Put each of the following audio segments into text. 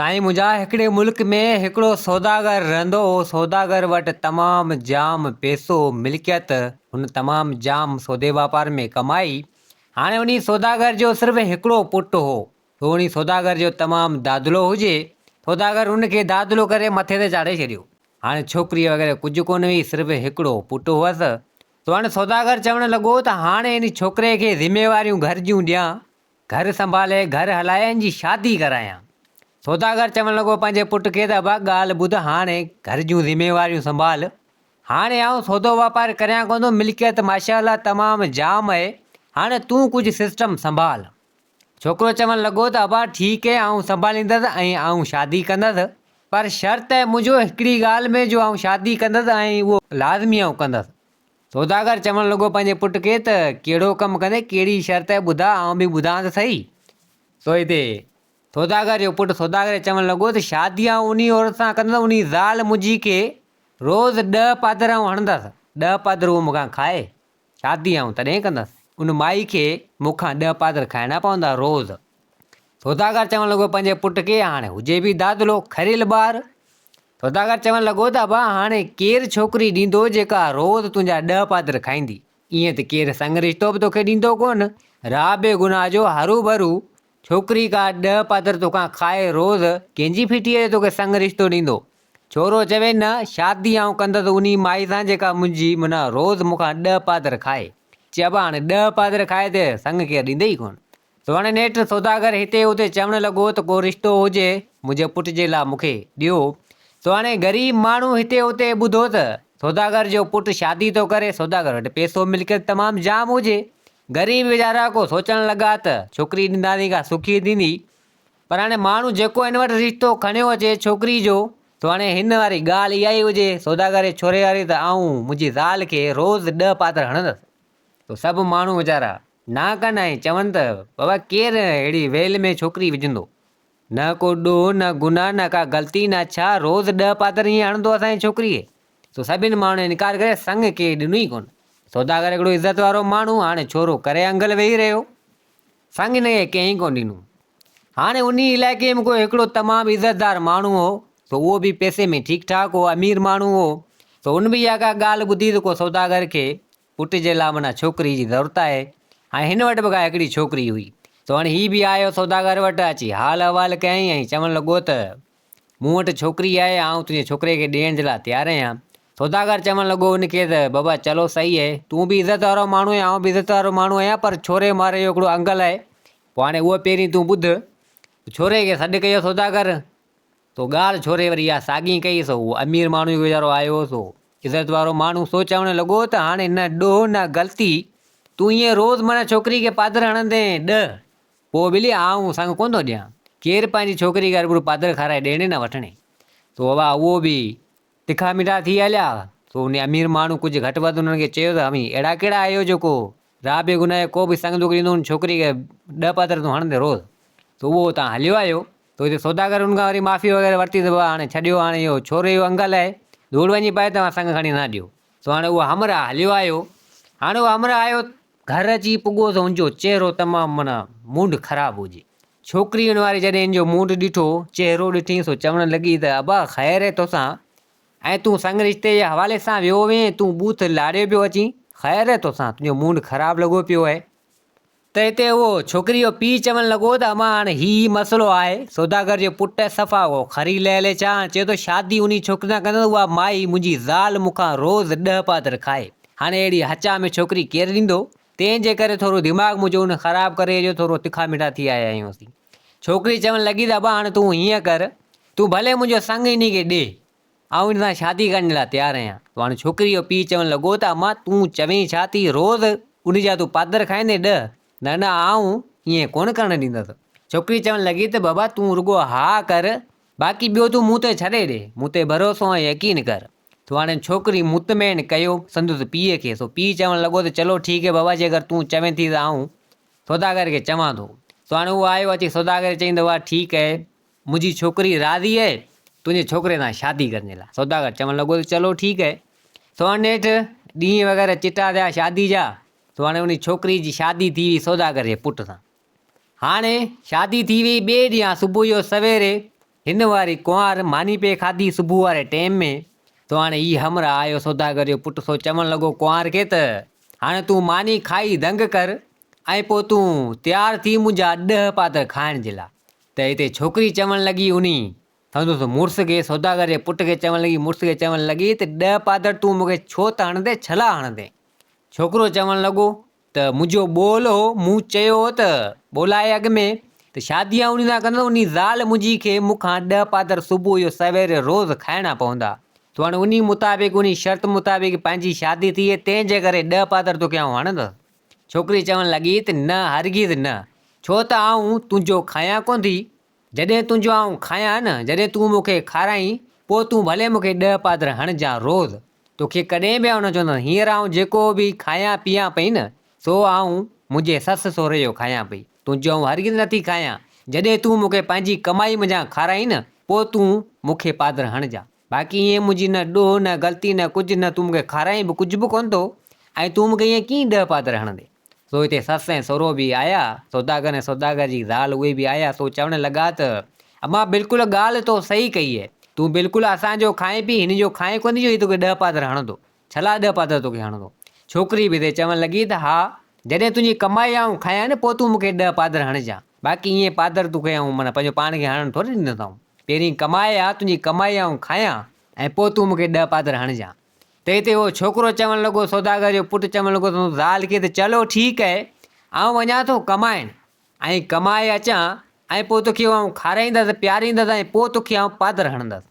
سائين منهنجا هڪڙي ملڪ ۾ هڪڙو سوداگر رهندو هو سوداگر وٽ تمام جام پئسو ملڪيت هن تمام جام سودي واپار ۾ ڪمائي هاڻي انهي سوداگر جو صرف هڪڙو پٽ هو سو انهي سوداگر جو تمام دادلو هجي سوداگر ان کي دادلو ڪري مٿي تي چاڙهي ڇڏيو هاڻي ڇوڪري وغيره ڪجهه ڪونه هئي صرف هڪڙو پٽ هئس سو هاڻي سوداگر چوڻ لڳو ته هاڻي انهي ڇوڪري کي ذميواريون گهر جون ڏيان گهر سنڀالي گهر هلائي ۽ جي شادي ڪرايان. سوداگر چوڻ لڳو پنهنجي پٽ کي ته ابا ڳالهه ٻڌ هاڻي گهر جون ذميواريون سنڀال. هاڻي آئون سودو واپار ڪريان ڪونه ٿو ملڪيت ماشاء الله تمام جام اهي هاڻي تون ڪجهه سسٽم سنڀال. ڇوڪرو چوڻ لڳو ته ابا ٺيڪ اهي آئون سنڀاليندس ۽ آئون شادي ڪندس پر شرط اهي منهنجو هڪڙي ڳالهه ۾ جو آئون شادي ڪندس ۽ اهو لازمي آئون ڪندس. سوداگر چوڻ لڳو پنهنجي پٽ کي ته ڪهڙو ڪم ڪندين، ڪهڙي شرط آهي ٻڌاء، آئون به ٻڌان ته سهي. سو هتي سوداگر جو پٽ سوداگر کي چوڻ لڳو ته شادي آئون انهي عورت سان ڪندس، انهي زال منهنجي کي روز ڏهه پادر آئون هڻندس، ڏهه پادر هوء مون کان کائي، شادي آئون تڏهن ڪندس. ان مائي کي مون کان ڏهه پادر کائڻا پوندا روز. سوداگر چوڻ لڳو پنهنجي پٽ کي هاڻي هجي به دادلو، کريل ٻار، سوداگر چوڻ لڳو ته ابا هاڻي ڪير ڇوڪري ڏيندو جيڪا روز تنهنجا ڏهه پادر کائيندي؟ ائين ته ڪير سڱ رشتو به توکي ڏيندو ڪونه. راهه بي گناهه جو هروڀرو ڇوڪري ڪا ڏهه پادر توکان کائي روز ڪنهن جي ڦٽيء تي توکي سڱ رشتو ڏيندو؟ ڇورو چوي نه شادي آئون ڪندس انهي مائي سان جيڪا منهنجي معنيٰ روز مون کان ڏهه پادر کائي. چي ابا هاڻي ڏهه پادر کائي ته سڱ ڪير ڏيندئي ئي ڪونه. سو هاڻي نيٺ سوداگر هتي هتي چوڻ لڳو ته ڪو رشتو هجي منهنجي پٽ جي لاء مون کي ڏيو. سو هاڻي غريب ماڻهو هتي هتي ٻڌو ته سوداگر جو پٽ شادي ٿو ڪري، سوداگر وٽ پئسو ملڪيت تمام جام هجي. غريب ويچارا ڪو سوچڻ لڳا ته ڇوڪري ڏينداسين ڪا سکي ٿيندي. پر هاڻي ماڻهو جيڪو هن وٽ رشتو کڻيو اچي ڇوڪري جو، سو هاڻي هن واري ڳالهه اها ئي هجي سوداگر جي ڇوري واري ته آئون منهنجي زال کي روز ڏهه پادر هڻندس. سو سڀ ماڻهو ويچارا نه ڪن ۽ چون ته بابا ڪير اهڙي ويل ۾ ڇوڪري وجهندو. نه ڪو ڏوهه نه گناهه نه ڪا غلطي نه ڇا روز ڏهه پادر ائين هڻندو اسان جي ڇوڪري کي. سو سڀن ماڻهن انڪار ڪري سڱ ڪي ڏنو ئي ڪونه. سوداگر هڪڙو عزت وارو ماڻهو هاڻي ڇورو ڪري انگل ويهي رهيو. سڱ هن کي ڪنهن ئي ڪونه ڏنو. هاڻي انهي علائقي ۾ ڪو هڪڙو تمام عزتدار ماڻهو هو سو اهو به پئسي ۾ ٺيڪ ٺاڪ هو امير ماڻهو هو سو ان به اها ڪا ڳالهه ٻڌي ته ڪو سوداگر کي پٽ جي لاء معنيٰ ڇوڪري جي ضرورت آهي. هاڻي هن وٽ به ڪا هڪڙي ڇوڪري هئي. سو هاڻي هي به آيو سوداگر وٽ، اچي حال احوال ڪيائين ۽ چوڻ لڳو ته، مون وٽ ڇوڪري آهي، آئون تنهنجي ڇوڪري کي ڏيڻ جي لاء تيار آهيان. سوداگر چوڻ لڳو هن کي ته، بابا چلو صحيح آهي، تون به عزت وارو ماڻهو آهين، آئون به عزت وارو ماڻهو آهيان، پر ڇوري ماري جو هڪڙو انگل آهي، پوء هاڻي اهو پهرين تون ٻڌ. ڇوري کي سڏ ڪيو سوداگر. تو ڳالهه ڇوري وري اها ساڳي ڪئي، سو اهو امير ماڻهو ويچارو آيو هو، سو عزت وارو ماڻهو، سو چوڻ لڳو ته هاڻي نه ڏوهه نه غلطي، تون ائين روز معنيٰ ڇوڪري کي پادر هڻندين ڏهه، پوء ٻلي آئون سڱ ڪونه ٿو ڏيان، ڪير پنهنجي ڇوڪري کي هرڀرو پادر کارائي ڏيڻي نه وٺڻي. سو بابا اهو به تکا مٺا ٿي هليا، سو انهي امير ماڻهو ڪجهه گهٽ وڌ انهن کي چيو ته اوهين اهڙا ڪهڙا آهيو جو ڪو راهه بي گناهه ڪو به سڱ توکي ڏيندو ان ڇوڪري کي ڏهه پادر تون هڻندين روز. سو اهو اتان هليو آيو. ته اتي سوداگر ان کان وري معافي وغيره ورتي ته بابا هاڻي ڇڏيو هاڻي اهو ڇوري جو انگل آهي ڌوڙ وڃي پائي توهان سڱ کڻي نه ڏيو. سو هاڻي اهو همراهه هليو آيو. هاڻي اهو همراهه آيو گهر اچي پڳو ته ان جو چهرو تمام معنيٰ مونڊ خراب هجي. ڇوڪري ان واري جڏهن ان جو مونڊ ڏٺو، چهرو ڏٺي سو چوڻ لڳي ته ابا خير اهي توسان ۽ تون سڱ رشتي جي حوالي سان ويو هئين، تون ٻوٿ لاڙيو پيو اچين، خير اهي توسان، تنهنجو مونڊ خراب لڳو پيو اهي. ته هتي اهو ڇوڪري جو پيء چوڻ لڳو ته امان هاڻي هي ئي مسئلو آهي، سوداگر جو پٽ صفا اهو خري لهلي ڇا، هاڻي چئي ٿو شادي انهي ڇوڪري سان ڪندس، اها مائي منهنجي زال مون کان روز ڏهه پادر کائي، هاڻي اهڙي هچا ۾ ڇوڪري ڪير ڏيندو، تنهن جي ڪري ٿورو دماغ منهنجو ان خراب ڪري جو ٿورو تکا مٺا ٿي آيا آهيون اسين. ڇوڪري چوڻ لڳي ته ابا هاڻي تون هيئن ڪر، تون ڀلي منهنجو سڱ انهي کي ڏي، آئون ان سان شادي ڪرڻ جي لاء تيار آهيان. ته هاڻي ڇوڪري جو پيء چوڻ لڳو ته اما تون چوين ڇا ٿي، روز ان جا تون پادر کائيندين ڏهه، نه نه آئون ائين ڪونه ڪرڻ ڏيندس. ڇوڪري چوڻ لڳي ته بابا تون رڳو ها ڪر، باقي ٻيو تون مون تي ڇڏي ڏي، مون تي ڀروسو ۽ يقين ڪر. سو هاڻي ڇوڪري مطمئن ڪيو سندس پيء کي، سو پيء چوڻ لڳو ته چلو ٺيڪ هي بابا جيڪر تون چوين ٿي ته آئون سوداگر کي چوان ٿو. سو هاڻي اهو آيو اچي سوداگر کي چئين ته واهه ٺيڪ اهي منهنجي ڇوڪري راضي اهي تنهنجي ڇوڪري سان شادي ڪرڻ جي لاء. سوداگر چوڻ لڳو ته چلو ٺيڪ اهي. سو هاڻي نيٺ ڏينهن وغيره چٽا ٿيا شادي جا، سو هاڻي انهي ڇوڪري جي شادي ٿي وئي سوداگر جي پٽ سان. هاڻي شادي ٿي وئي ٻئي ڏينهن صبح جو سويري هن واري ڪنوار ماني پئي کاڌي صبح واري ٽيم ۾، تو هاڻي هي همراهه آيو سوداگر جو پٽ سو چوڻ لڳو ڪنوار کي ته هاڻي تون ماني کائي دنگ ڪر ۽ پوء تون تيار ٿي منهنجا ڏهه پادر کائڻ جي لاء. ته هتي ڇوڪري چوڻ لڳي انهي سندس مڙس کي سوداگر جي پٽ کي چوڻ لڳي مڙس کي چوڻ لڳي ته ڏهه پادر تون مون کي ڇو ته هڻندين ڇلا هڻندين؟ ڇوڪرو چوڻ لڳو ته منهنجو ٻول هو مون چيو هو ته ٻولائي اڳ ۾ ته شادي آئون انهي سان ڪندس انهي زال منهنجي کي مون کان ڏهه پادر صبح جو سويري روز کائڻا پوندا تو هاڻي انهي مطابق انهي شرط مطابق پنهنجي شادي ٿئي تنهن جي ڪري ڏهه پادر توکي آئون هڻندس. ڇوڪري چوڻ لڳي ته نه هرگز نه ڇو ته آئون تنهنجو کايان ڪونه ٿي جڏهن تنهنجو آئون کايان نه، جڏهن تون مون کي کارائين، پوء تون ڀلي مون کي ڏهه پادر هڻجان روز. توکي ڪڏهن به آئون نه چوندس. هينئر آئون جيڪو به کايان پيان پئي نه، سو آئون منهنجي سس سهري جو کايان پئي. تنهنجو آئون هرگز نٿي کايان. جڏهن تون مون کي پنهنجي ڪمائي منجهان کارائين نه، پوء تون مون کي پادر هڻجان. باقي ائين منهنجي نه ڏوهه نه غلطي نه ڪجهه نه تون مون کي کارائين به ڪجهه به ڪونه ٿو ۽ تون مون کي ائين ڪيئن ڏهه پادر هڻندين؟ سو هتي سس ۽ سهرو به آيا، سوداگر ۽ سوداگر جي زال اهي به آيا، سو چوڻ لڳا ته، امان بلڪل ڳالهه تو صحيح ڪئي اهي، تون بلڪل اسان جو کائين پئي، هن جو کائين ڪونه ٿي جو هي توکي ڏهه پادر هڻندو، ڇلا ڏهه پادر توکي هڻندو؟ ڇوڪري به هتي چوڻ لڳي ته، ها، جڏهن تنهنجي ڪمائي آئون کايان نه پوء تون مون کي ڏهه پادر هڻجان، باقي ائين پادر توکي آئون معنيٰ پنهنجو پاڻ کي هڻڻ ٿوري ڏيندوسانء. پهرين ڪمائي آ، تنهنجي ڪمائي آئون کايان ۽ پوء تون مون کي ڏهه پادر هڻجان. تنهن تي اهو ڇوڪرو چوڻ لڳو، سوداگر جو پٽ چوڻ لڳو ته زال کي ته چلو ٺيڪ اهي، آئون وڃان ٿو ڪمائڻ ۽ ڪمائي اچان ۽ پوء توکي آئون کارائيندس پياريندس ۽ پوء توکي آئون پادر هڻندس.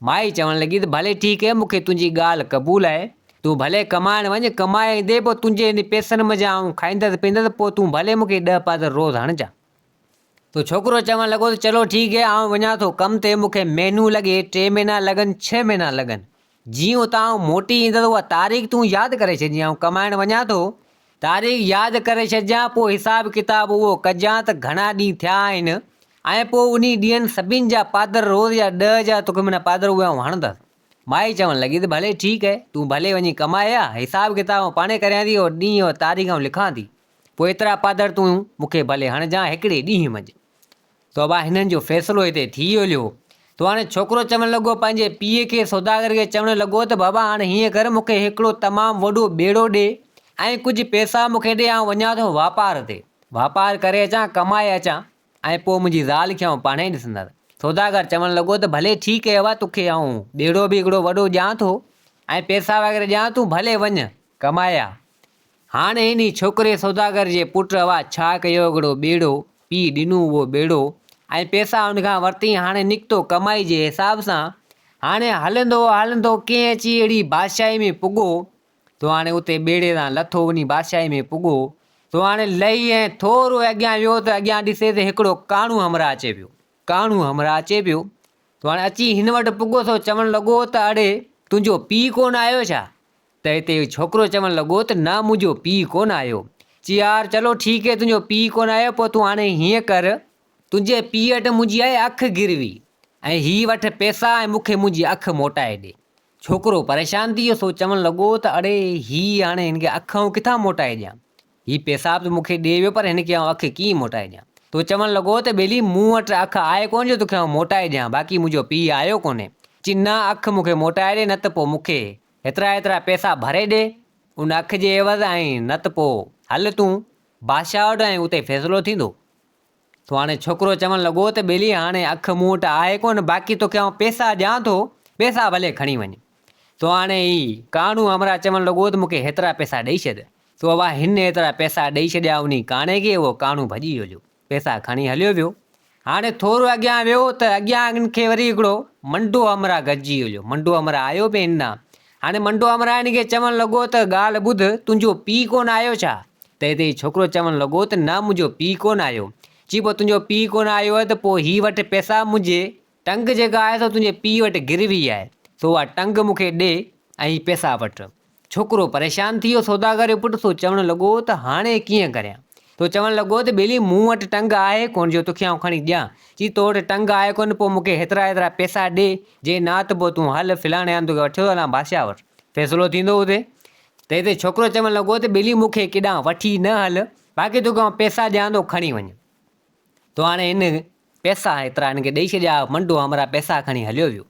مائي چوڻ لڳي ته ڀلي ٺيڪ اهي، مون کي تنهنجي ڳالهه قبول آهي، تون ڀلي ڪمائڻ وڃ، ڪمائي ايندين پوء تنهنجي انهن پئسن منجهان آئون کائيندس پيئندس، پوء تون ڀلي مون کي ڏهه پادر روز هڻجان. تو ڇوڪرو چوڻ لڳو ته چلو ٺيڪ هي آئون وڃان ٿو ڪم تي مون کي مهينو لڳي ٽي مهينا لڳن ڇهه مهينا لڳن جيئن اتان آئون موٽي ايندس اها تاريخ تون ياد ڪري ڇڏجين آئون ڪمائڻ وڃان ٿو تاريخ ياد ڪري ڇڏجان پوء حساب ڪتاب اهو ڪجان ته گهڻا ڏينهن ٿيا آهن ۽ پوء انهي ڏينهن سڀن جا پادر روز جا ڏهه جا توکي معنيٰ پادر اهي آئون هڻندس. مائي چوڻ لڳي ته ڀلي ٺيڪ هي تون ڀلي وڃي ڪمائي آ حساب ڪتاب آئون پاڻهي ڪريان ٿي اهو ڏينهن اها تاريخ آئون لکان ٿي. پوء ايترا پادر تون مون کي ڀلي هڻجان هڪڙي ڏينهن منجهه. تو ابا هنن جو فيصلو هتي ٿي هليو. تو هاڻي ڇوڪرو چوڻ لڳو پنهنجي پيء کي سوداگر کي چوڻ لڳو ته بابا هاڻي هيئن ڪر مون کي هڪڙو تمام وڏو ٻيڙو ڏي ۽ ڪجهه پئسا مون کي ڏي آئون وڃان ٿو واپار تي واپار ڪري اچان ڪمائي اچان ۽ پوء منهنجي زال کي آئون پاڻهي ڏسندس. سوداگر چوڻ لڳو ته ڀلي ٺيڪ اهي ابا توکي آئون ٻيڙو به هڪڙو وڏو ڏيان ٿو ۽ پئسا وغيره ڏيان تون ڀلي وڃ ڪمائي آ. هاڻ انهي ڇوڪري سوداگر جي پٽ اوا ڇا ڪيو هڪڙو ٻيڙو پيء ڏنو اهو ٻيڙو ۽ پئسا ان کان ورتئين هاڻي نڪتو ڪمائي جي حساب سان هاڻي هلندو هلندو ڪنهن اچي اهڙي بادشاهي ۾ پڳو تو هاڻي اتي ٻيڙي تان لٿو انهي بادشاهي ۾ پڳو تو هاڻي لهي ۽ ٿورو اڳيان ويو ته اڳيان ڏسي ته هڪڙو ڪاڻو همراهه اچي پيو ڪاڻو همراهه اچي پيو تو هاڻي اچي هن وٽ پڳو سو چوڻ لڳو ته اڙي تنهنجو پيء ڪونه آيو ڇا؟ ته هتي ڇوڪرو چوڻ لڳو ته نه منهنجو پيء ڪونه آيو. چي يار چلو ٺيڪ هي تنهنجو پيء ڪونه آيو پوء تون هاڻي هيئن ڪر تنهنجي پيء وٽ منهنجي آهي اک گروي ۽ هي وٺ پئسا ۽ مون کي منهنجي اک موٽائي ڏي. ڇوڪرو پريشان ٿي ويو سو چوڻ لڳو ته اڙي هي هاڻي هن کي اک آئون ڪٿان موٽائي ڏيان. هي پئسا به مون کي ڏئي ويو پر هن کي آئون اک ڪيئن موٽائي ڏيان. تو چوڻ لڳو ته ٻيلي مون وٽ اک آهي ڪونه جو توکي آئون موٽائي ڏيان باقي منهنجو پيء آيو ڪونهي. چي نه اک مون کي موٽائي ڏي نه ته پوء مون کي هيترا هيترا پئسا ڀري ڏي ان اک جي عيوض ۽ نه ته پوء هل تون بادشاهه وٽ ۽ اتي فيصلو ٿيندو. سو هاڻي ڇوڪرو چوڻ لڳو ته ٻيلي هاڻي اک مون وٽ آهي ڪونه باقي توکي آئون پئسا ڏيان ٿو پئسا ڀلي کڻي وڃ. سو هاڻي هي ڪاڻو همراهه چوڻ لڳو ته مون کي هيترا پئسا ڏئي ڇڏ. سو اها هن ايترا پئسا ڏئي ڇڏيا انهي ڪاڻي کي اهو ڪاڻو ڀڄي هليو پئسا کڻي هليو ويو. هاڻي ٿورو اڳيان ويو ته اڳيان هن کي وري هڪڙو منڊو همراهه گڏجي هليو. منڊو همراهه آيو به هن ڏانهن. هاڻي منڊو همراهه هن کي چوڻ لڳو ته ڳالهه ٻڌ تنهنجو پيء ڪونه آيو ڇا؟ تنهن تي ڇوڪرو چوڻ لڳو ته نه منهنجو پيء ڪونه آيو. چي پوء تنهنجو پيء ڪونه آيو آهي ته پوء هي وٺ پئسا منهنجي ٽنگ جيڪا آهي سو تنهنجي پيء وٽ گروي آهي سو اها ٽنگ مون کي ڏي ۽ هي پئسا وٺ. ڇوڪرو پريشان ٿي ويو سوداگر جو پٽ سو چوڻ لڳو ته هاڻي ڪيئن ڪريان؟ سو چوڻ لڳو ته ٻيلي مون وٽ ٽنگ آهي ڪونه جو توکي آئون کڻي ڏيان. چي تو وٽ ٽنگ آهي ڪونه پوء مون کي هيترا هيترا پئسا ڏي جي نه ته پوء تون هل فلاڻي هنڌ توکي وٺيو ٿو هلان بادشاهه وٽ فيصلو ٿيندو اتي. تنهن تي ڇوڪرو چوڻ لڳو ته ٻيلي مون کي ڪيڏانهن وٺي نه هل، باقي توکي آئون پئسا ڏيان ٿو کڻي وڃ. تو هاڻي هن پئسا ايترا هن کي ڏئي ڇڏيا، منڊو همراهه پئسا کڻي هليو ويو.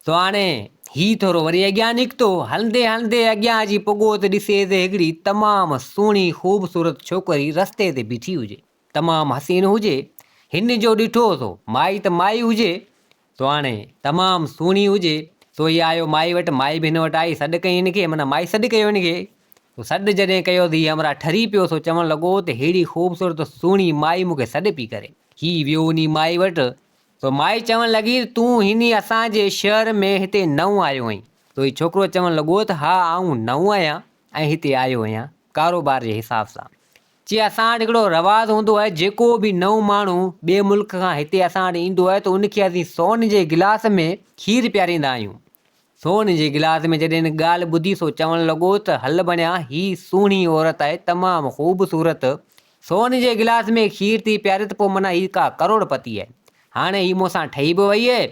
سو هاڻي هي ٿورو وري اڳيان نڪتو، هلندي هلندي اڳيان اچي پڳو ته ڏسي ته هڪڙي تمام سهڻي خوبصورت ڇوڪري رستي تي بيٺي هجي. تمام حسين هجي. هن جو ڏٺو سو مائي ته مائي هجي، سو هاڻي تمام سهڻي هجي. سو هي آيو مائي وٽ، مائي به هن وٽ آئي، سڏ ڪيائين هن کي، معنيٰ مائي سڏ ڪيو هن کي. سو سڏ جڏهن ڪيو ته هي همراهه ٺري پيو، سو چوڻ لڳو ته ههڙي خوبصورت سهڻي مائي مون کي سڏ پئي ڪري. هي ويو انهي مائي وٽ، سو مائي چوڻ لڳي ته تون هني اسان جي شهر ۾ هتي نئون آيو آهين. سو هي ڇوڪرو چوڻ لڳو ته ها آئون نئون آهيان ۽ هتي آيو آهيان ڪاروبار جي حساب سان. چي اسان وٽ هڪڙو رواج هوندو آهي جيڪو به نئون ماڻهو ٻئي ملڪ کان هتي اسان وٽ ايندو آهي ته ان کي اسين سون جي گلاس ۾ کير پياريندا آهيون. سون جي گلاس ۾ جڏهن هن ڳالهه ٻڌي سو چوڻ لڳو ته هل بڻيا هي سهڻي عورت آهي تمام خوبصورت سون جي گلاس ۾ کير ٿي پياري ته پوء معنيٰ هي ڪا ڪروڙ پتي آهي هاڻي هي مون سان ٺهي به وئي آهي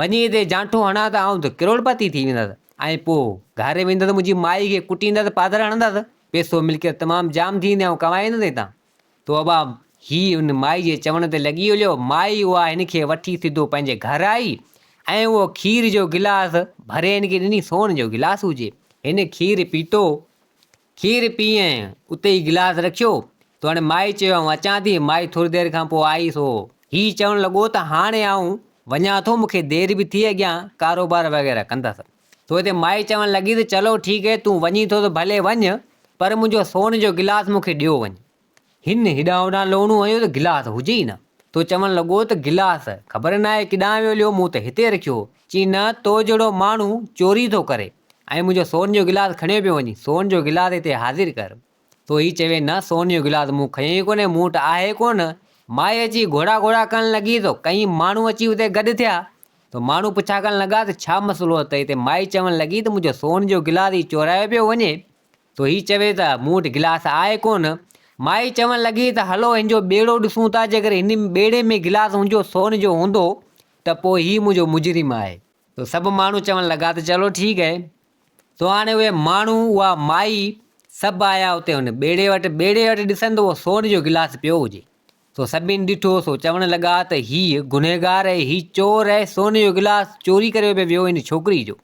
وڃي هتي جانٺو هڻان ته آئون ته ڪروڙ پتي ٿي ويندس ۽ پوء گهر ويندس منهنجي مائي کي ڪٽيندس پادر هڻندس پئسو ملڪيت تمام جام ٿي ويندي آئون ڪمائيندس هتان تو ابا هي ان مائي جي چوڻ تي لڳي هليو. مائي اها هن کي وٺي سڌو پنهنجي گهر آئي ۽ اهو کير جو گلاس ڀري هن کي ڏني سون جو گلاس هجي. هن کير پيتو. کير پي ۽ اتي ئي گلاس رکيو. تو هاڻي مائي چيو آئون اچان ٿي. مائي ٿوري دير کان پوء آئي سو هي چوڻ لڳو ته هاڻي آئون وڃان ٿو مون کي دير به ٿي اڳيان ڪاروبار وغيره ڪندس. تو هتي مائي چوڻ لڳي ته چلو ٺيڪ هي تون وڃين ٿو ته ڀلي وڃ پر منهنجو سون جو گلاس مون کي ڏيو وڃ. هن هيڏانهن هوڏانهن لوڻو هنيو ته گلاس هجي ئي نه. تو چوڻ لڳو ته گلاس خبر ناهي ڪيڏانهن ويو ليو مون ته هتي رکيو هو. چي نه تو جهڙو ماڻهو چوري ٿو ڪري ۽ منهنجو سون جو گلاس کڻيو پيو وڃين سون جو گلاس هتي حاضر ڪر. تو هي چوي نه سون جو گلاس مون کنيو ئي ڪونهي مون وٽ آهي ڪونه. مائي اچي گهوڙا گهوڙا ڪرڻ لڳي ته ڪئين ماڻهو اچي اتي گڏ ٿيا. ته ماڻهو پڇا ڪرڻ لڳا ته ڇا مسئلو اٿئي ته مائي چوڻ لڳي ته منهنجو سون جو گلاس هي چورايو پيو وڃي. ته هي چوي ته مون وٽ گلاس آهي ڪونه. مائي چوڻ لڳي ته هلو هن جو ٻيڙو ڏسون ٿا جيڪڏهن هن ٻيڙي ۾ گلاس هن جو سون جو هوندو ته پوء هي منهنجو مجرم آهي. ته سڀ ماڻهو چوڻ لڳا ته چلو ٺيڪ آهي. سو هاڻي اهي ماڻهو اها مائي سڀ آيا اتي هن ٻيڙي وٽ ٻيڙي وٽ ڏسن ته اهو سون جو گلاس پيو هجي. سو سڀني ڏٺو سو چوڻ لڳا ته هيء گنهگار آهي هي چور آهي سون جو گلاس چوري ڪري پيو ويو هن ڇوڪري جو.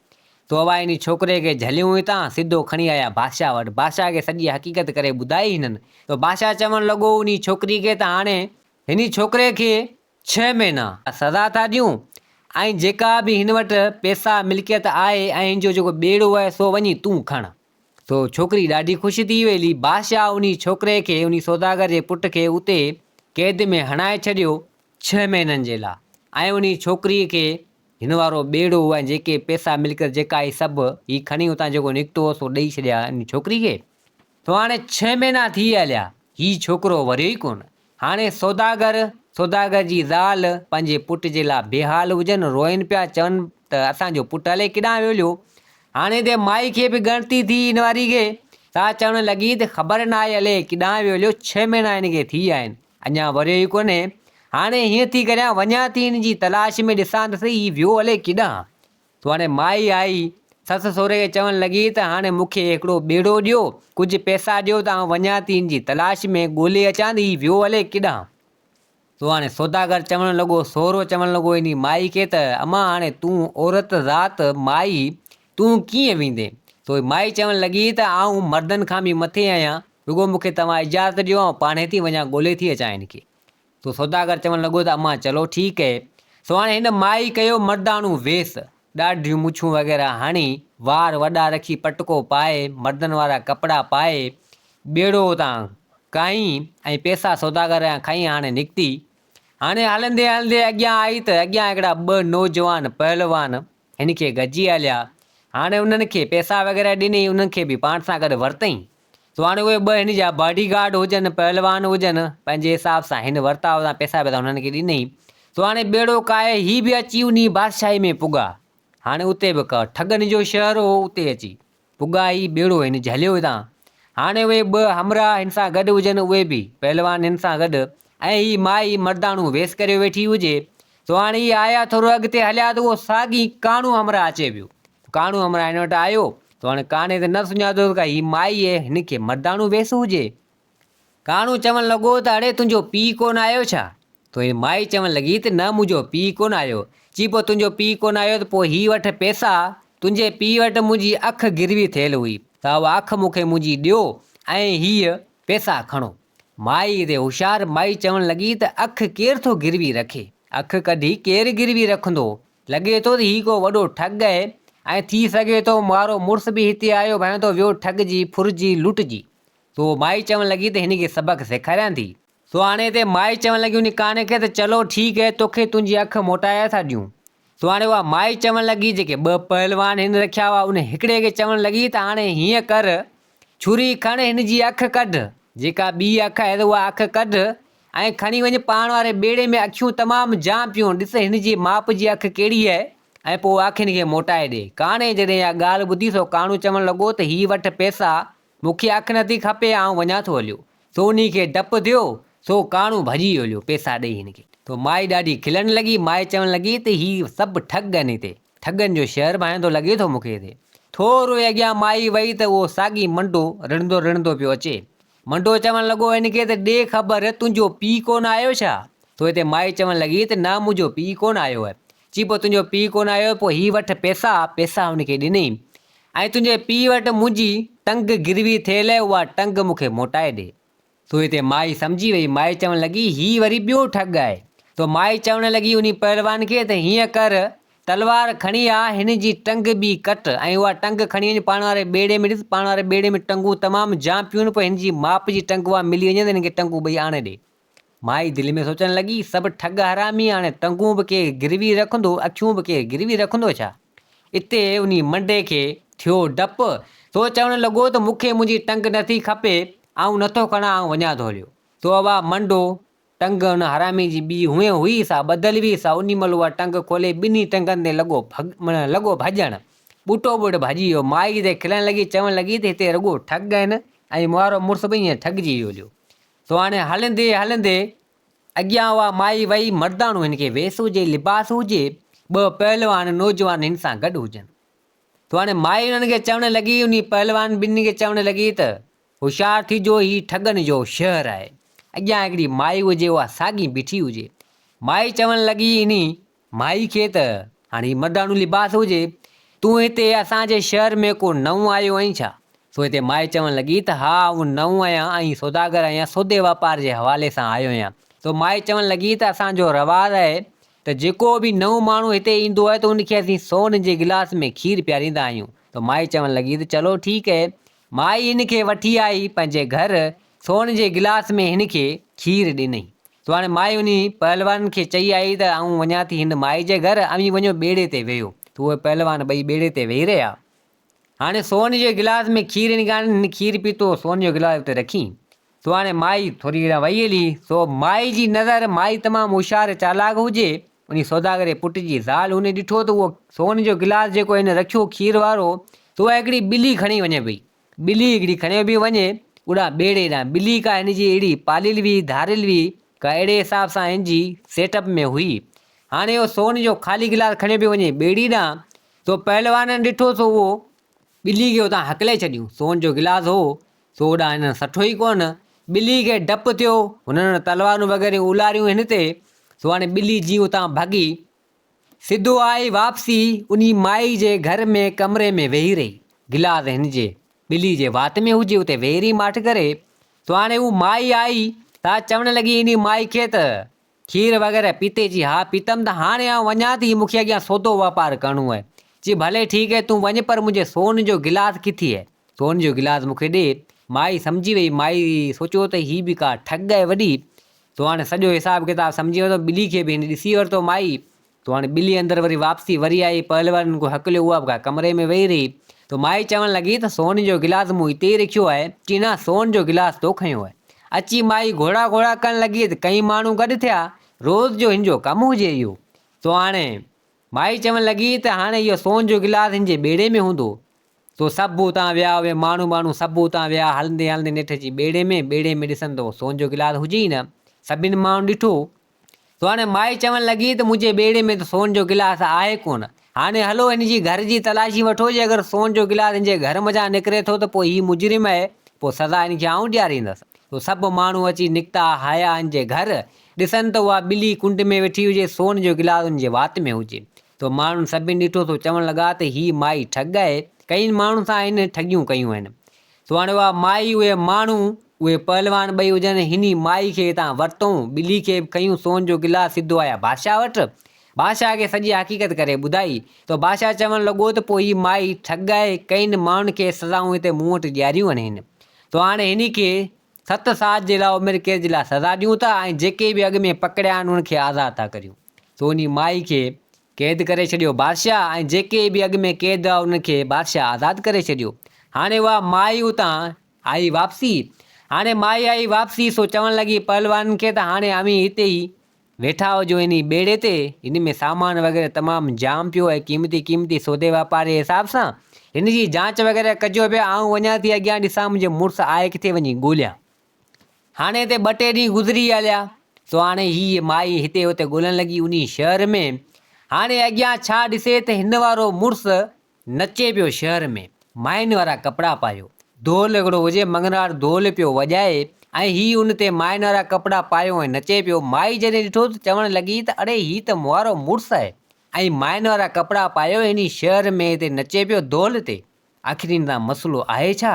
سو اها انهي ڇوڪري کي جهليون هتان سڌو کڻي آيا بادشاهه وٽ. بادشاهه کي سڄي حقيقت ڪري ٻڌائي هنن. سو بادشاهه چوڻ لڳو انهي ڇوڪري کي ته هاڻي هن ڇوڪري کي ڇهه مهينا سزا ٿا ڏيون ۽ جيڪا به هن وٽ پئسا ملڪيت آهي ۽ هن جو جيڪو ٻيڙو آهي سو وڃي تون کڻ. سو ڇوڪري ڏاڍي خوش ٿي ويلي. بادشاهه انهي ڇوڪري کي انهي سوداگر جي پٽ کي اتي قيد ۾ هڻائي ڇڏيو ڇهه مهينن جي لا ۽ انهي ڇوڪري کي هن وارو ٻيڙو ۽ جيڪي پئسا ملڪيت جيڪا هئي سڀ هي کڻي اتان جيڪو نڪتو هو سو ڏئي ڇڏيا انهي ڇوڪري کي. سو هاڻي ڇهه مهينا ٿي هليا هي ڇوڪرو وريو ئي ڪونه. هاڻي سوداگر، سوداگر جي زال، پنهنجي پٽ جي لاء بيحال هجن، روئن پيا، چون ته اسان جو پٽ الائي ڪيڏانهن ويو هليو. هاڻي ته مائي کي به ڳڻتي ٿي ان واري کي، سا چوڻ لڳي ته خبر ناهي الائي ڪيڏانهن ويو هليو، ڇهه مهينا هن کي ٿي ويا آهن، اڃا وريو ئي ڪونهي. هاڻي هيئن ٿي ڪريان، وڃان ٿي هن جي تلاش ۾ ڏسان ته سهي هي ويو الائي ڪيڏانهن. سو هاڻي مائي آئي، سس سهري کي چوڻ لڳي ته هاڻي مون کي هڪڙو ٻيڙو ڏيو، ڪجهه پئسا ڏيو ته آئون وڃان ٿي هن جي تلاش ۾، ڳولي اچان ته هي ويو الائي ڪيڏانهن. سو هاڻي سوداگر چوڻ لڳو، سهرو چوڻ لڳو انهي مائي کي ته امان هاڻي تون عورت ذات مائي تون ڪيئن ويندين؟ سو مائي چوڻ لڳي ته آئون مردن کان به مٿي آهيان، رڳو مون کي توهان اجازت ڏيو آئون پاڻهي ٿي وڃان ڳولي ٿي اچان هن کي. سو سوداگر چوڻ لڳو ته امان چلو ٺيڪ اهي. سو هاڻي هن مائي ڪيو مرداڻو ويس، ڏاڍيون مڇون وغيره هڻي، وار وڏا رکي پٽڪو پائي، مردن وارا ڪپڙا پائي، ٻيڙو اتان ڪاهين ۽ پئسا سوداگر جا کڻي هاڻي نڪتي. هاڻي هلندي هلندي اڳيان آئي ته اڳيان هڪڙا ٻه نوجوان پهلوان هن کي گڏجي هليا. هاڻي انهن کي پئسا وغيره ڏني، انهن کي به پاڻ سان گڏ ورتئين. سو هاڻي اهي ٻه هن جا باڊي گارڊ هجن، پهلوان هجن، پنهنجي حساب سان هن ورتا هئا، پئسا وئسا هنن کي ڏنئي. سو هاڻي ٻيڙو ڪاهي هي به اچي انهي بادشاهي ۾ پڳا. هاڻي اتي به ڪا ٺڳن جو شهر هو، اتي اچي پڳا. هي ٻيڙو هن جهليو هتان. هاڻي اهي ٻه همراهه هن سان گڏ هجن، اهي به پهلوان هن سان گڏ ۽ هي مائي مرداڻو ويس ڪريو ويٺي هجي. سو هاڻي هي آيا ٿورو اڳتي هليا ته اهو ساڳي ڪاڻو همراهه اچي پيو. ڪاڻو همراهه هن وٽ آيو ته هاڻي ڪاڻي ته نه سڃاتو ته ڪا هي مائي اهي هن کي مرداڻو ويس هجي. ڪاڻو چوڻ لڳو ته اڙي تنهنجو پيء ڪونه آيو ڇا؟ تو هي مائي چوڻ لڳي ته نه منهنجو پيء ڪونه آيو. چي پوء تنهنجو پيء ڪونه آيو ته پوء هي وٺ پئسا، تنهنجي پيء وٽ منهنجي اک گروي ٿيل هئي ته اها اک مون کي منهنجي ڏيو ۽ هيء پئسا کڻو. مائي هتي هوشيار مائي چوڻ لڳي ته اک ڪير ٿو گروي رکي؟ اک ڪڍي ڪير گروي رکندو؟ لڳي ٿو ته هي ڪو وڏو ٺڳ آهي ۽ ٿي سگهي ٿو مارو مڙس به هتي آيو ڀانئين ٿو ويو ٺڳجي، ڦرجي، لٽجي. سو مائي چوڻ لڳي ته هن کي سبق سيکاريان ٿي. سو هاڻي هتي مائي چوڻ لڳي انهي ڪاڻي کي ته چلو ٺيڪ هي توکي تنهنجي اک موٽائي ٿا ڏيون. سو هاڻي اها مائي چوڻ لڳي جيڪي ٻه پهلوان هن رکيا هئا انهي هڪڙي کي چوڻ لڳي ته هاڻي هيئن ڪر ڇري کڻ هن جي اک ڪڍ جيڪا ٻي اک آهي ته اها اک ڪڍ ۽ کڻي وڃ پاڻ واري ٻيڙي ۾ اکيون تمام جام پيون ڏس هن جي ماپ جي اک ڪهڙي آهي ۽ پوء اک هن کي موٽائي ڏي. ڪاڻي جڏهن اها ڳالهه ٻڌي سو ڪاڻو چوڻ لڳو ته هي وٺ پئسا مون کي اک نٿي کپي، آئون وڃان ٿو هليو. سو انهي کي ڊپ ٿيو، سو ڪاڻو ڀڄي ويو هليو، پئسا ڏئي هن کي. سو مائي ڏاڍي کلڻ لڳي، مائي چوڻ لڳي ته هي سڀ ٺڳ آهن هتي، ٺڳن جو شهر ڀانئين ٿو لڳي ٿو مون کي هتي. ٿورو ئي اڳيان مائي وئي ته اهو ساڳي منڊو رڙندو رڙندو پيو اچي. منڊو چوڻ لڳو هن کي ته ڏي خبر تنهنجو پيء ڪونه آيو ڇا؟ سو هتي مائي چوڻ لڳي ته نه منهنجو پيء ڪونه آيو آهي. چي پوء تنهنجو پيء ڪونه آيو پوء هي وٺ پئسا، پئسا هن کي ڏنئين. ۽ تنهنجي پيء وٽ منهنجي ٽنگ گروي ٿيل آهي، اها ٽنگ مون کي موٽائي ڏي. سو هتي مائي سمجهي وئي. مائي چوڻ لڳي، هي وري ٻيو ٺڳ آهي. سو مائي چوڻ لڳي انهي پهلوان کي ته هيئن ڪر، تلوار کڻي آ، هن جي ٽنگ ٻي ڪٽ ۽ اها ٽنگ کڻي وڃ پاڻ واري ٻيڙي ۾ ڏس، پاڻ واري ٻيڙي ۾ ٽنگون تمام جام پيون آهن، پوء هن جي ماپ جي ٽنگ اها ملي وڃي ته هن کي ٽنگون ٻئي آڻي ڏي. مائي دل ۾ سوچڻ لڳي، سڀ ٺڳ حرامي، هاڻي ٽنگون به ڪير گروي رکندو، اکيون به ڪير گروي رکندو ڇا؟ اتي انهي منڊي کي ٿيو ڊپ، سو چوڻ لڳو ته مون کي منهنجي ٽنگ نٿي کپي، آئون نٿو کڻان، آئون وڃان ٿو هليو. سو اها منڊو ٽنگ ان حرامي جي ٻي هئين هئي، سا ٻڌل هئي، سا انهي مهل اها ٽنگ کولي ٻنهي ٽنگن تي لڳو لڳو ڀڄڻ. ٻوٽو ٻوٽ ڀڄي ويو. مائي تي کلڻ لڳي، چوڻ لڳي ته هتي رڳو ٺڳ آهن ۽ مارو مڙس به ائين ٺڳجي ويو هليو. سو هاڻي هلندي هلندي اڳيان اها مائي وئي، مرداڻو هن کي ويس هجي، لباس هجي، ٻه پهلوان نوجوان هن سان گڏ هجن. سو هاڻي مائي انهن کي چوڻ لڳي، انهي پهلوان ٻنهي کي چوڻ لڳي ته، هوشيار ٿيجو، هي ٺڳن جو شهر آهي. اڳيان هڪڙي مائي هجي، اها ساڳي بيٺي هجي. مائي چوڻ لڳي انهي مائي کي ته، هاڻي هي مرداڻو لباس هجي، تون هتي اسان جي شهر ۾ ڪو نئون آيو آهين ڇا؟ سو هتي مائي چوڻ لڳي ته ها آئون نئون آهيان ۽ سوداگر آهيان، سودي واپار جي حوالي سان آيو آهيان. سو مائي چوڻ لڳي ته اسان جو رواج آهي ته جيڪو به نئون ماڻهو هتي ايندو آهي ته ان کي اسين سون جي گلاس ۾ کير پياريندا آهيون. ته مائي چوڻ لڳي ته چلو ٺيڪ اهي. مائي هن کي وٺي آئي پنهنجي گهر، سون جي گلاس ۾ هن کي کير ڏنئي. سو هاڻي مائي انهي پهلوانن کي چئي آئي ته آئون وڃان ٿي هن مائي جي گهر، اوهين وڃو ٻيڙي تي ويهو. ته اهي پهلوان ٻئي ٻيڙي تي ويهي رهيا. هاڻي سون جي گلاس ۾ کير هن کي آڻي هن کير پيتو، سون جو گلاس اتي رکي. سو هاڻي مائي ٿوري هيڏانهن وئي هلي. سو مائي جي نظر، مائي تمام هوشيار چالاڪ هجي، انهي سوداگر جي پٽ جي زال هن ڏٺو ته اهو سون جو گلاس جيڪو هن رکيو کير وارو، سو اها هڪڙي ٻلي کڻي وڃي پئي. ٻلي هڪڙي کڻيو پئي وڃي، اوڏانهن ٻيڙي ڏانهن. ٻلي ڪا هن جي اهڙي پاليل هئي، ڌاريل هئي، ڪا اهڙي حساب سان هن جي سيٽ اپ ۾ هئي. هاڻي اهو سون جو خالي گلاس کڻيو پيو وڃي ٻيڙي ڏانهن، سو پهلوانن ڏٺو سو اهو ٻلي کي اتان هڪلي ڇڏيون. سون جو گلاس هو، سو اوڏانهن هنن سٺو ئي ڪونه. ٻلي کي ڊپ ٿيو، هنن تلوارون وغيره الاريون هن تي، سو هاڻي ٻلي جيئن اتان ڀڳي، سڌو آئي واپسي انهي مائي جي گهر ۾ ڪمري ۾ ويهي رهي. گلاس هن جي ٻلي جي وات ۾ هجي اتي ويهي رهي ماٺ ڪري. سو هاڻي هو مائي آئي تا چوڻ لڳي انهي مائي کي ته کير وغيره پيتي چي ها پيتم ته هاڻي آئون وڃان ٿي مون کي اڳيان سودو واپار ڪرڻو آهي. چي ڀلي ٺيڪ آهي تون وڃ پر منهنجي سون جو گلاس ڪٿي آهي؟ سون جو گلاس مون کي ڏي. مائي سمجهي وئي. مائي سوچيو ته هي به ڪا ٺڳ آهي وڏي. سو هاڻي سڄو حساب ڪتاب سمجهي ورتو. ٻلي کي به هن ڏسي ورتو مائي. سو هاڻي ٻلي اندر وري واپسي وري آئي. پهلوانن کان هڪليو اها به ڪا ڪمري ۾ ويهي رهي. سو مائي چوڻ لڳي ته سون جو گلاس مون هتي ئي رکيو آهي. چي نه سون جو گلاس تو کنيو آهي. اچي مائي گهوڙا گهوڙا ڪرڻ لڳي ته ڪئين ماڻهو گڏ ٿيا. روز جو هن جو ڪم هجي اهو. سو هاڻي مائي چوڻ لڳي ته هاڻي اهو سون جو گلاس هن جي ٻيڙي ۾ هوندو. سو سڀ اتان ويا، اهي ماڻهو ٻاڻهو سڀ اتان ويا، هلندي هلندي نيٺ اچي ٻيڙي ۾، ٻيڙي ۾ ڏسن ته اهو سون جو گلاس هجي ئي نه. سڀني ماڻهن ڏٺو. سو هاڻي مائي چوڻ لڳي ته منهنجي ٻيڙي ۾ ته سون جو گلاس آهي ڪونه. هاڻي هلو هن جي گهر جي تلاشي وٺو، جي اگر سون جو گلاس هن جي گهر منجهان نڪري ٿو ته پوء هي مجرم آهي، پوء سزا هن کي آئون ڏياريندس. سو سڀ ماڻهو اچي نڪتا هيا هن جي گهر. ڏسن ته اها ٻلي ڪنڊ ۾ ويٺي هجي، سون جو گلاس ان جي وات ۾ هجي. سو ماڻهن سڀني ڏٺو سو چوڻ لڳا ته هيء مائي ٺڳ آهي، ڪئين ماڻهن سان هن ٺڳيون ڪيون آهن. سو هاڻي اها مائي، اهي ماڻهو، اهي پهلوان ٻئي هجن، هني مائي کي هتان ورتئون، ٻلي کي به کنيون، سون جو گلاس سڌو آيا بادشاهه وٽ. بادشاهه کي سڄي حقيقت ڪري ٻڌائي. ته بادشاهه چوڻ لڳو ته پوء هيء مائي ٺڳ آهي، ڪئين ماڻهن کي سزائون هتي مون وٽ ڏياريون آهن هن. سو هاڻي هني کي ست سال جي لاء عمر قيد جي لاء سزا ڏيون ٿا ۽ جيڪي به اڳ ۾ پڪڙيا آهن انهن کي آزاد ٿا ڪريون. سو انهي مائي کي قيد ڪري ڇڏيو بادشاهه ۽ جيڪي به اڳ ۾ قيد هئا انهن کي بادشاهه آزاد ڪري ڇڏيو. هاڻي اها مائي اتان آئي واپسي. هاڻي مائي آئي واپسي سو چوڻ لڳي پهلوانن کي ته هاڻي اوهين هتي ئي ويٺا هجو انهي ٻيڙي تي، هن ۾ سامان وغيره تمام جام پيو ۽ قيمتي قيمتي سودي واپار جي حساب سان هن جي جانچ وغيره ڪجو پيا، آئون وڃان ٿي اڳيان ڏسان منهنجو مڙس آهي ڪٿي وڃي ڳوليان. هاڻي هتي ٻه ٽي ڏينهن گذري هليا، سو هاڻي هيء مائي هتي هتي ڳولڻ لڳي انهي شهر ۾، هاڻي اڳيان ڇا ڏسي ته هن وارو مڙس نچي پيو شهر ۾، ماين وارا ڪپڙا پايو، دهل هڪڙو هجي، مڱڻهار دهل پيو وڄائي ۽ هي ان تي ماين وارا ڪپڙا پايو ۽ نچي پيو. مائي جڏهن ڏٺو ته چوڻ لڳي ته اڙي هي ته مون وارو مڙس آهي ۽ ماين وارا ڪپڙا پايو انهي شهر ۾ هتي نچي پيو دهل تي. آخر هن سان مسئلو آهي ڇا؟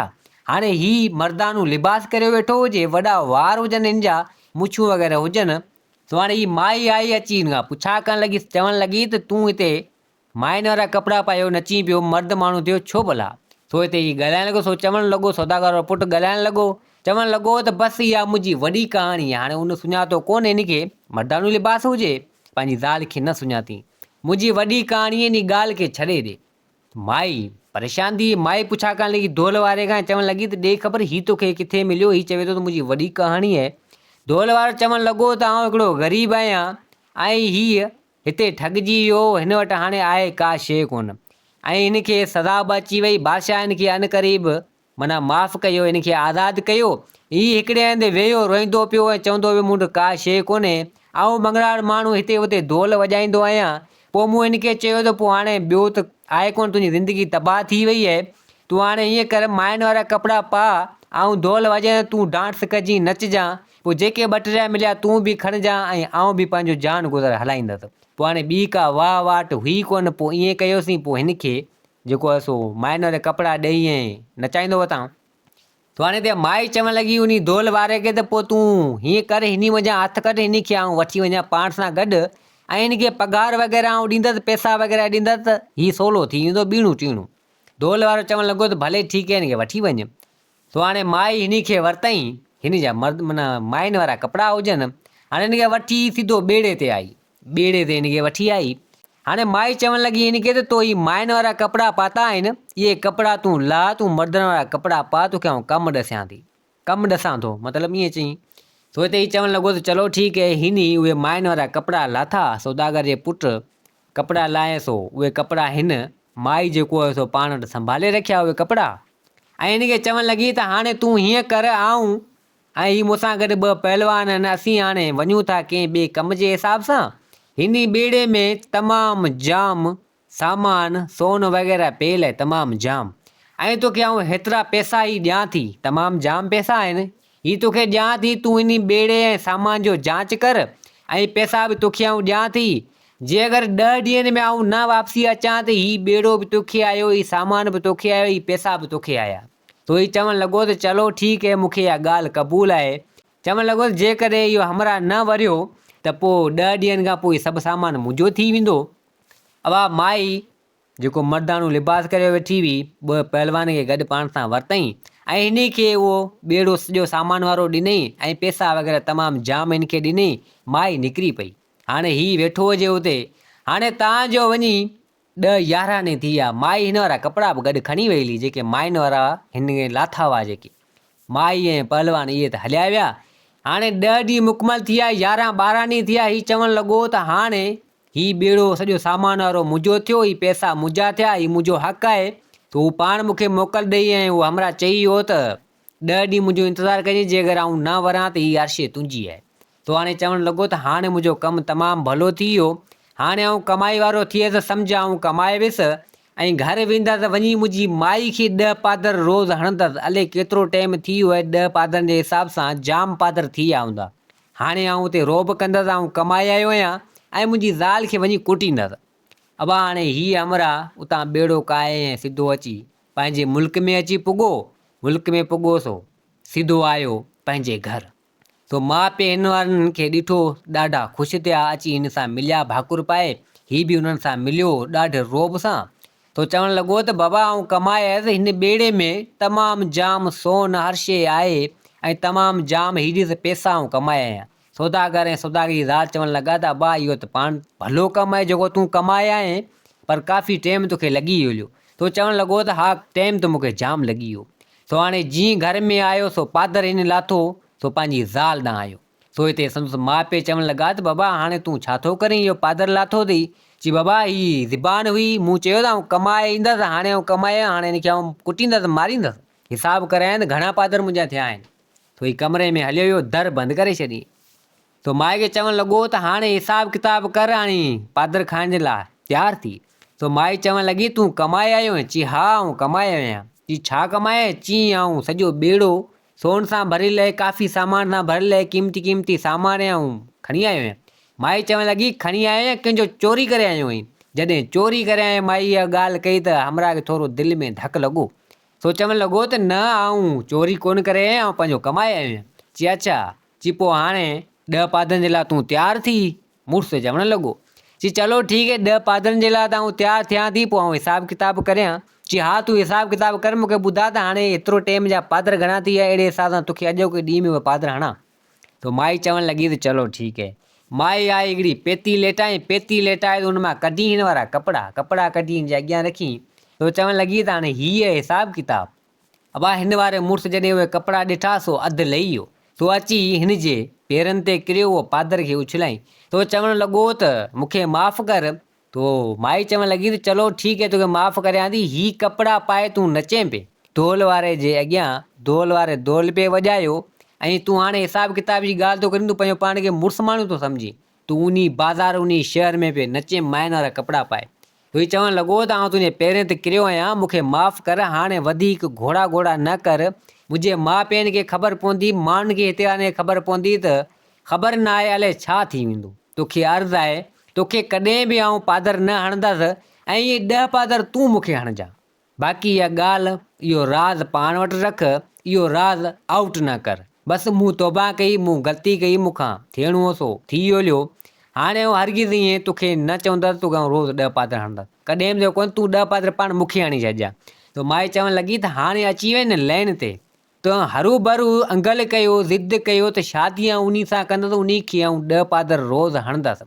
هاڻي هي مردانو لباس ڪريو ويٺو هجي، وڏا وار هجن هن جا، مڇون وغيره هجن. سو هاڻي هي مائي آئي اچي هن کان پڇا ڪرڻ لڳي، چوڻ لڳي ته تون هتي ماين وارا ڪپڙا پايو نچين پيو، مرد ماڻهو ٿيو ڇو ڀلا؟ سو هتي هي ڳالهائڻ لڳو، سو چوڻ لڳو، سوداگر وارو پٽ ڳالهائڻ لڳو، چوڻ لڳو ته بس اها منهنجي وڏي ڪهاڻي آهي، هاڻي ان سڃاتو ڪونهي هن کي، مردانو لباس هجي، پنهنجي زال کي نه سڃاتين، منهنجي وڏي ڪهاڻي انهي ڳالهه کي ڇڏي ڏي. مائي پريشان ٿي، مائي پڇا ڪرڻ لڳي دهل واري کان، چوڻ لڳي ته ڏي خبر هي توکي ڪٿي مليو، هي چوي ٿو ته منهنجي وڏي ڪهاڻي آهي. دهل وارو چوڻ لڳو ته آئون هڪڙو غريب آهيان ۽ هيء هتي ٺڳجي ويو، هن وٽ هاڻي آهي ڪا شيء ڪونه. ۽ هن کي سزا به اچي وئي. بادشاهه هن کي عنقريب معنيٰ معاف ڪيو، هن کي آزاد ڪيو. هي هڪڙي هنڌ ويهيو روئيندو پيو ۽ چوندو ويو مون وٽ ڪا شيء ڪونهي. آئون مڱڻهار ماڻهو هتي هتي دول وڄائيندو آهيان. پوء مون هن کي چيو ته پوء هاڻي ٻيو ته آهي ڪونه تنهنجي زندگي تباهه ٿي وئي آهي. تون هاڻي ائين ڪر ماين وارا ڪپڙا پاء، آئون دول وڄائيندس تون ڊانس ڪجين نچجان. پوء جيڪي ٻه ٽي مليا تون به کڻجان ۽ آئون به پنهنجو جان گذر هلائيندس. پوء هاڻي ٻي ڪا واهه واٽ هئي ڪونه، پوء ائين ڪيوسين، پوء هن کي جيڪو آهي سو ماين وارا ڪپڙا ڏيئي ۽ نچائيندو وتان. سو هاڻي هتي مائي چوڻ لڳي انهي دول واري کي ته پوء تون هيئن ڪر هني منجهان هٿ ڪڍ هني کي آئون وٺي وڃان پاڻ سان گڏ ۽ هن کي پگهار وغيره آئون ڏيندس پئسا وغيره ڏيندس ته هي سولو ٿي ويندو ٻيڻو ٽيڻو. دول وارو چوڻ لڳو ته ڀلي ٺيڪ آهي هن کي وٺي وڃ. سو هاڻي مائي هني کي ورتائين، هن جا مرد معنيٰ ماين وارا ڪپڙا هجن، هاڻي هن کي وٺي سڌو ٻيڙي تي آئي، ٻيڙي تي هن کي وٺي آئي. هاڻي مائي چوڻ لڳي هن کي ته تو هي ماين وارا ڪپڙا پاتا آهن، اهي ڪپڙا تون لاهه، تون مردن وارا ڪپڙا پاء، توکي آئون ڪم ڏسيان ٿي، ڪم ڏسان ٿو، مطلب ائين چئين. سو هتي هي چوڻ لڳو ته چلو ٺيڪ هي، هن ئي اهي ماين وارا ڪپڙا لاٿا، سوداگر جي پٽ ڪپڙا لاهيس سو اهي ڪپڙا هن مائي جيڪو هيو سو پاڻ وٽ سنڀالي رکيا اهي ڪپڙا ۽ هن کي چوڻ لڳي ته هاڻي تون هيئن ڪر آئون ۽ هي مون سان گڏ ٻه پهلوان آهن اسين هاڻي وڃون ٿا ڪنهن ٻئي ڪم جي حساب سان هن ٻيڙي ۾ تمام جام سامان سون وغيره پيل آهي تمام جام ۽ توکي آئون هيترا پئسا هي ڏيان ٿي تمام جام پئسا آهن هي توکي ڏيان ٿي تون انهي ٻيڙي ۽ سامان جو جانچ ڪر ۽ پئسا به توکي آئون ڏيان ٿي جي اگر ڏهه ڏينهن ۾ آئون نه واپسي اچان ته هي ٻيڙو به توکي آيو، هي سامان به توکي آيو، هي پئسا به توکي آيا. سو هي چوڻ لڳو ته چلو ٺيڪ هي مون کي اها ڳالهه قبول آهي. چوڻ لڳو ته جيڪڏهن اهو همراهه نه وريو ته پوء ڏهه ڏينهن کان پوء هي سڀ سامان منهنجو ٿي ويندو. اها مائي جيڪو مرداڻو لباس ڪريو ويٺي هئي، ٻه پهلوان کي گڏ پاڻ سان ورتائين ۽ هن کي اهو ٻيڙو سڄو سامان وارو ڏنائين ۽ پئسا وغيره تمام جام هن کي ڏنائين. مائي نڪري پئي. هاڻي هي ويٺو هجي اتي. هاڻي تان جو وڃي ڏهه يارهن ڏينهن ٿي ويا. مائي هن وارا ڪپڙا به گڏ کڻي وئي هلي، جيڪي ماين وارا هن کي لاٿا هئا جيڪي. مائي ۽ پهلوان اهي ته هليا ويا. هاڻي ڏهه ڏينهن مڪمل ٿي ويا، يارهن ٻارهن ڏينهن ٿي ويا، هي چوڻ لڳو ته هاڻي هي ٻيڙو سڄو سامان وارو منهنجو ٿيو، هي پئسا منهنجا ٿيا، هي منهنجو حق آهي. ته هو پاڻ مون کي موڪل ڏئي ۽ اهو همراهه چئي ويو ته ڏهه ڏينهن منهنجو انتظار ڪجين، جي اگر آئون نه وران ته هي هر شيء تنهنجي آهي. سو هاڻي چوڻ لڳو ته هاڻي منهنجو ڪم تمام ڀلو ٿي ويو. هاڻي آئون ڪمائي وارو ٿيس، سمجهه آئون ڪمائي ويس ۽ گهر ويندس، وڃي منهنجي مائي کي ڏهه پادر روز هڻندس. الئي ڪيترو ٽيم ٿي ويو آهي، ڏهه پادرن جي حساب سان جام پادر ٿي ويا هوندا. هاڻي آئون اتي رعب ڪندس، آئون ڪمائي آيو آهيان ۽ منهنجي زال کي وڃي ڪٽيندس. ابا هاڻي هي همراهه اتان ٻيڙو ڪاهي ۽ سڌو اچي پنهنجي ملڪ ۾ اچي پڳو. ملڪ ۾ پڳو سو سڌو آيو پنهنجي گهر. سو ماء پيء هن وارن کي ڏٺو، ڏاڍا خوش ٿيا، اچي هن سان مليا ڀاڪر پائي، هي به انهن سان مليو ڏاڍي رعب سان. سو چوڻ لڳو ته بابا آئون ڪمائي آيس، هن ٻيڙي ۾ تمام جام سون هر شيء آهي ۽ تمام جام هي ڏس پئسا آئون ڪمائي آيان. سوداگر ۽ سوداگر جي زال چوڻ لڳا ته ابا اهو ته پاڻ ڀلو ڪم آهي جيڪو تون ڪمائي آئين پر ڪافي ٽيم توکي لڳي ويو. سو چوڻ لڳو ته ها ٽيم ته مون کي جام لڳي ويو. سو هاڻي جيئن گهر ۾ آيو سو پادر هن لاٿو سو پنهنجي زال ڏانهن آيو. سو هتي سندس ماء پيء چوڻ لڳا ته بابا هاڻي تون ڇا ٿو ڪرين اهو پادر لاٿو اٿئي. چي بابا هي زبان هئي مون چيو ته آئون ڪمائي ايندس هاڻي آئون ڪمائي آيو هاڻي هن کي آئون ڪٽيندس ماريندس. حساب ڪرايائين ته گهڻا پادر منهنجا ٿيا آهن. سو هي ڪمري ۾ هليو ويو در بند ڪري ڇڏيائين. سو مائي کي چوڻ لڳو ته هاڻي حساب ڪتاب ڪر هاڻي پادر کائڻ جي لاء تيار ٿي. سو مائي چوڻ لڳي تون ڪمائي آيو آهين؟ چي ها آئون ڪمائي آيو آهيان. چي ڇا ڪمائي آيو؟ چي آئون سڄو ٻيڙو سون سان ڀريل ۽ ڪافي سامان سان ڀريل ۽ قيمتي قيمتي سامان آئون کڻي آيو آهيان. مائي چوڻ لڳي کڻي آيو آهين يا ڪنهن جو چوري ڪري آيو آهين؟ جڏهن چوري ڪري آيو آهين مائي اها ڳالهه ڪئي ته همراهه کي ٿورو دل ۾ ڌڪ لڳو. سو چوڻ لڳو ته نه آئون چوري ڪونه ڪري آيو آهيان آئون پنهنجو ڪمائي آيو آهيان. چي اڇا! چي پوء هاڻي ڏهه پادرن جي لاء تون تيار ٿي؟ مڙس چوڻ لڳو. چي چلو ٺيڪ هي ڏهه پادرن جي لاء ته آئون تيار ٿيان ٿي پوء آئون حساب ڪتاب ڪريان. چي ها تون حساب ڪتاب ڪر مون کي ٻڌاء ته هاڻي ايترو ٽيم جا پادر گهڻا ٿي ويا اهڙي حساب سان توکي اڄوڪي ڏينهن ۾ اهي پادر هڻان. ته مائي چوڻ لڳي ته چلو ٺيڪ هي. مائي آئي هڪڙي پيتي ليٽائين، پيتي ليٽائي ته ان مان ڪڍي هن وارا ڪپڙا، ڪپڙا ڪڍي هن جي اڳيان رکين ته چوڻ لڳي ته هاڻي هي آهي حساب ڪتاب. ابا هن واري مڙس جڏهن اهي ڪپڙا ڏٺا سو اڌ لهي ويو. سو اچي هن جي پيرن تي ڪريو اهو پادر کي اڇلائين. سو چوڻ لڳو ته مون کي معاف ڪر. تو مائي چوڻ لڳي ته چلو ٺيڪ هي توکي معاف ڪريان ٿي، هي ڪپڙا پائي تون نچين پئي. دهل واري جي اڳيان دهل واري دهل پئي وڄايو ۽ تون هاڻي حساب ڪتاب جي ڳالهه ٿو ڪرين، تون پنهنجو پاڻ کي مڙس ماڻهو ٿو سمجهين. تون انهي بازار انهي شهر ۾ پئي نچين ماين وارا ڪپڙا پائي. هوء چوڻ لڳو ته آئون تنهنجي پيرين تي ڪريو آهيان، مون کي معاف ڪر، هاڻي وڌيڪ گهوڙا گهوڙا نه ڪر، منهنجي ماء پيئن کي خبر پوندي، ماڻهن کي هتي وارن کي خبر پوندي ته خبر نه آهي الائي ڇا ٿي ويندو. توکي عرض آهي، توکي ڪڏهن به آئون پادر نه هڻندس ۽ اهي ڏهه پادر تون مون کي هڻجان. باقي اها ڳالهه، اهو راز پاڻ وٽ رک، اهو راز آئوٽ نه ڪر. بس مون توبه ڪئي، مون غلطي ڪئي، مون کان ٿيڻو هو سو ٿي ويو هليو. هاڻي آئون هرگز ائين توکي نه چوندس، توکي آئون روز ڏهه پادر هڻندس. ڪڏهن به چيو ڪونه، تون ڏهه پادر پاڻ مون کي هڻي ڇڏجان. ته مائي چوڻ لڳي ته هاڻي اچي وئين نه لين تي. تو هروڀرو انگل ڪيو، ضد ڪيو ته شادي آئون انهي سان ڪندس، انهي کي آئون ڏهه پادر روز هڻندس.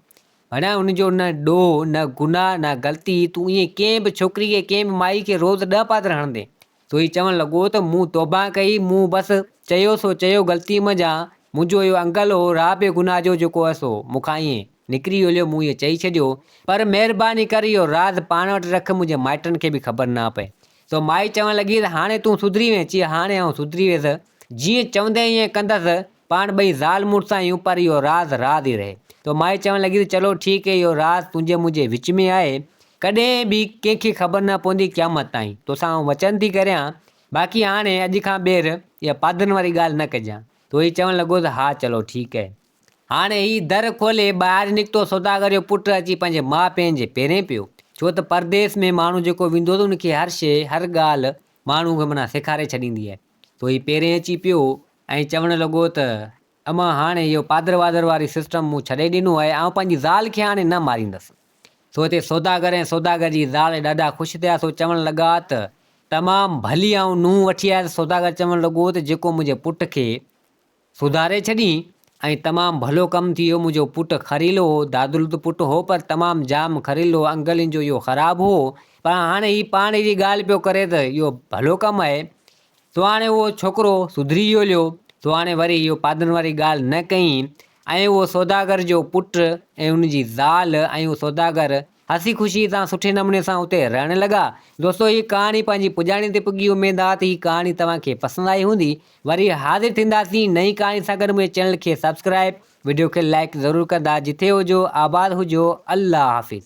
ڀڻيا ان جو نه ڏوهه، نه گناهه، نه غلطي، تون ائين ڪنهن به ڇوڪري کي، ڪنهن به مائي کي روز ڏهه پادر هڻندين؟ سو هي چوڻ لڳو ته مون توبه ڪئي، مون بس چيو سو چيو غلطي منجهان، منهنجو اهو انگل هو، راهه بي گناهه جو جيڪو هو سو مون کان ائين نڪري هليو، مون ائين چئي ڇڏيو، پر مهرباني ڪر اهو راز پاڻ وٽ رک، منهنجي مائٽن کي به خبر نه پئي. سو مائي چوڻ لڳي ته هاڻي تون سڌري وئين؟ چي هاڻي آئون سڌري ويس، جيئن چوندين ائين ڪندس، پاڻ ٻئي زال مڙس آهيون پر اهو راز راز ئي رهي. تو مائي چوڻ لڳي ته چلو ٺيڪ هي اهو راز تنهنجي منهنجي وچ ۾ آهي، ڪڏهن به ڪنهن کي خبر نه پوندي قيامت تائين توسان آئون وچن ٿي ڪريان، باقي هاڻي اڄ کان ٻيهر اها پادرن واري ڳالهه نه ڪجان. تو هي چوڻ لڳو ته ها چلو ٺيڪ هي. هاڻي هي در کولي ٻاهر نڪتو سوداگر جو پٽ اچي پنهنجي ماء پيئن جي پيرين پيو. ڇو ته پرديس ۾ ماڻهو جيڪو ويندو ته ان کي هر شيء هر ڳالهه ماڻهو کي معنيٰ سيکاري ڇڏيندي آهي. سو هي پيرين اچي پيو ۽ چوڻ لڳو ته امان هاڻي اهو پادر وادر واري سسٽم مون ڇڏي ڏنو آهي، آئون پنهنجي زال کي هاڻي نه ماريندس. سو هتي سوداگر ۽ سوداگر جي زال ڏاڍا خوش ٿيا، سو چوڻ لڳا ته تمام ڀلي آئون نونهن وٺي آيس. سوداگر چوڻ لڳو ته جيڪو منهنجي پٽ کي سڌاري ڇڏين ۽ تمام ڀلو ڪم ٿي ويو، منهنجو پٽ خريلو هو، دادلو ته پٽ هو پر تمام جام خريلو هو، انگلين جو اهو خراب هو، پر هاڻي هي پاڻ اهڙي ڳالهه پيو ڪري ته اهو ڀلو ڪم آهي. سو هاڻي اهو ڇوڪرو سڌري ويو هليو. سو هاڻي وري اهو پادرن واري ڳالهه نه ڪئين ۽ اهو سوداگر جو پٽ ۽ ان جي زال ۽ اهو سوداگر هسي خوشي سان سٺي نموني سان اتي رهڻ لڳا. دوستو هي ڪهاڻي پنهنجي پڄاڻي تي پڳي اميد آ ته هي ڪهاڻي توهان کي پسند آئي هوندي. وري حاضر ٿينداسين نئين ڪهاڻي سان گڏ منهنجي چينل کي سبسڪرائب وڊيو کي لائيڪ ضرور ڪندا جٿي هجو آباد هجو الله حافظ.